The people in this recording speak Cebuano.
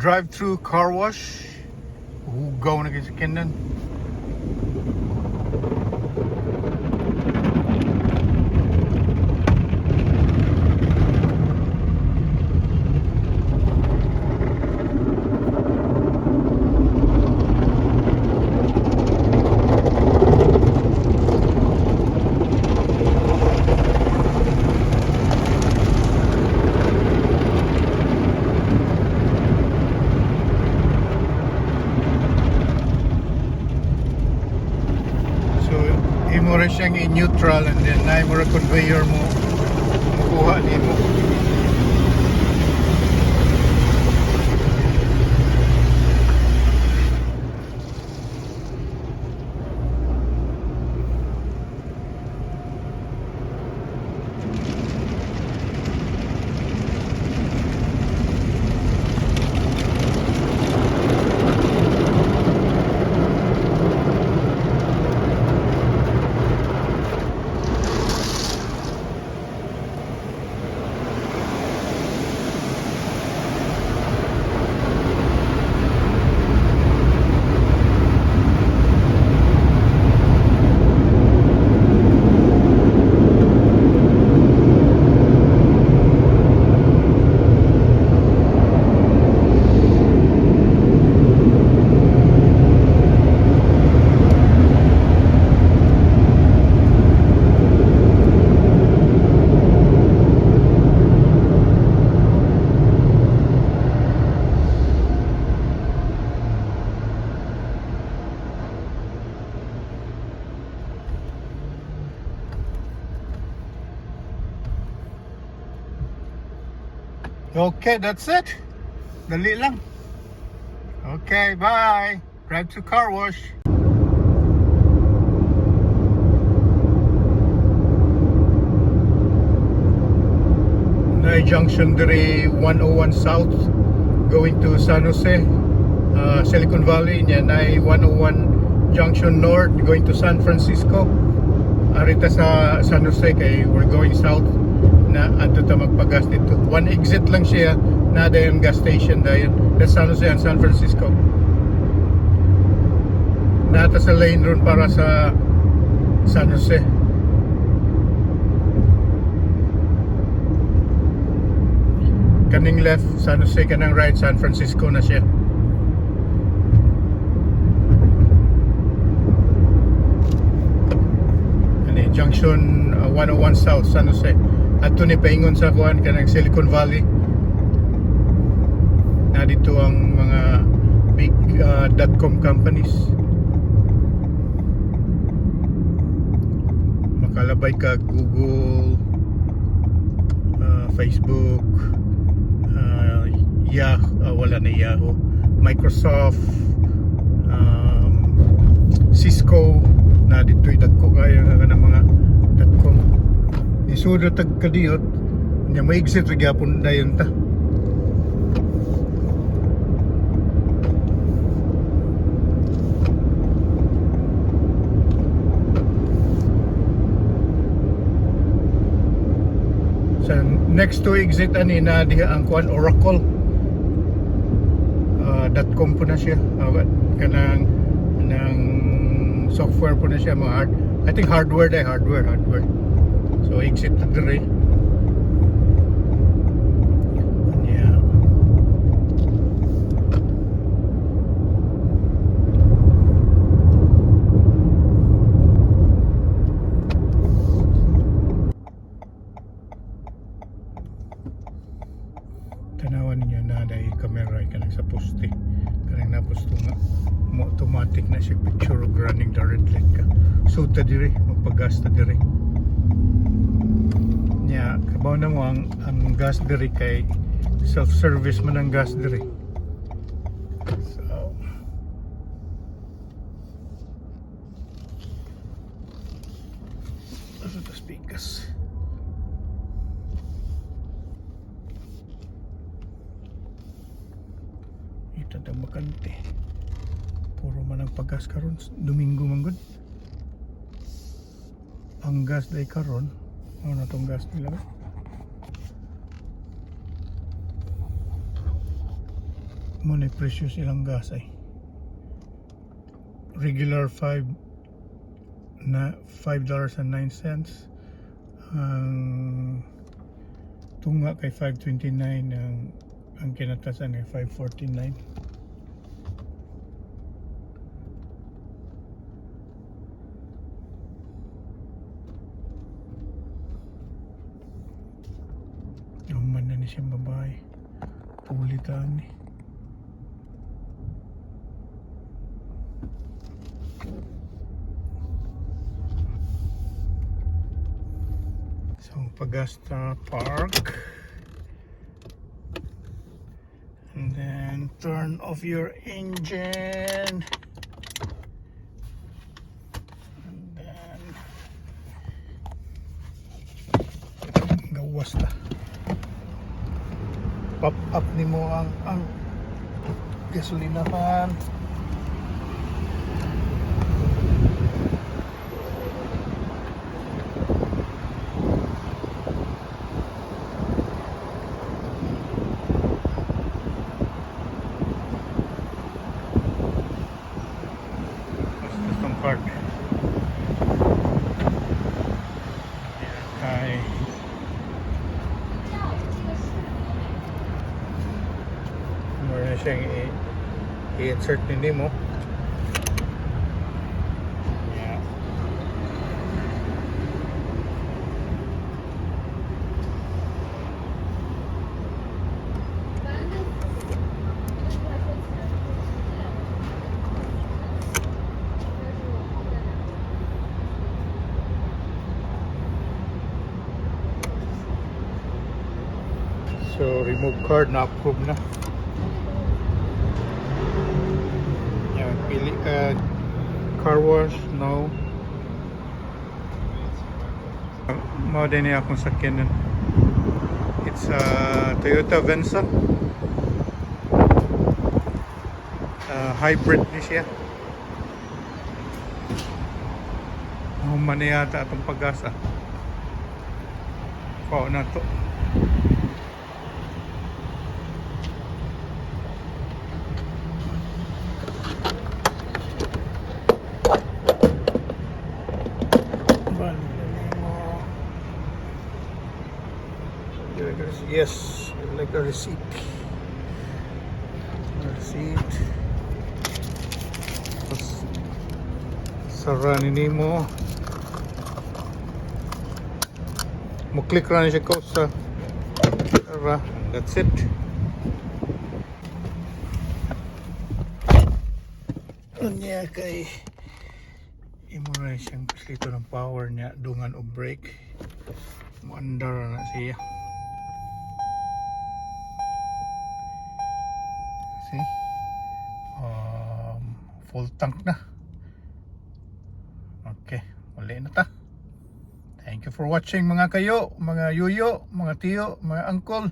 Drive-through car wash. Hugaw na kayo sa kinan. So, imo ra siyang i-neutral and then na mo ra conveyor mo mukuha nimo. Okay, that's it. Dali lang. Okay, bye. Drive to car wash. Na junction diri 101 South going to San Jose, Silicon Valley niya na 101 Junction North going to San Francisco. Arita sa San Jose kay we're going south na adto ta magpagas dito. One exit lang siya na dayon gas station dayon. That's San Jose and San Francisco. Nata sa lane ron para sa San Jose. Kaning left San Jose, kanang right San Francisco na siya. Kani Junction 101 South San Jose. Adto ni paingon sa kuan kanang Silicon Valley. Na dito ang mga big dot-com companies. Makalabay ka Google, Facebook, Yahoo, wala na Yahoo, Microsoft, Cisco, na dito'y dagko kayo nga kanang mga dot-com. Isud ra tag kadiyot, nya mo exit ra gyapon dayon ta. Sa next to exit ani na diha ang kuan Oracle. .Com po na siya. Kanang ng software po na siya, mga hard, I think hardware dai, hardware hardware. So exit na dire. Yeah. Tanawan ninyo na dahil camera ay kanang sa poste, kanang naposto nga mo automatic na siya picture og running the red light ka. So ta dire magpagas ta dire nya, kabaw na mo ang gas dire kay self service man ang gas dire. So asa tas pikas. Ito ang bakante. Puro man ang paggas karon, Domingo man gud. Ang gas day karon, ano na tong gas nila ba? Mao na presyo silang gas ay. Regular 5 na $5.09. Ang tunga kay 5.29, ang kinatasan ay 5.49. Human na ni siyang babae. Pulitan ni. So, Pagasta Park. And then turn off your engine. And then gawas ta. Pop up nimo ang gasolinahan. Basta itong card. Ayan, kay mo na siyang i-insert ni mo. Yeah. So, remove card na, approve na. Yan, pili ka car wash, no. Mao din niya akong sakyanan. It's a Toyota Venza. Hybrid ni siya. Human na yata atong pag-asa. Pao na to. Balik mo. You like a receipt? Yes, I like a receipt. A receipt. Tapos, sara ni mo. Mo-click ra ni siya ko sa ra. That's it. Unya kay imo na siyang kuslito ng power niya, dungan o brake. Muandar na siya. See? Full tank na. Okay, uli na ta. Thank you for watching, mga kayo, mga yuyo, mga tiyo, mga uncle.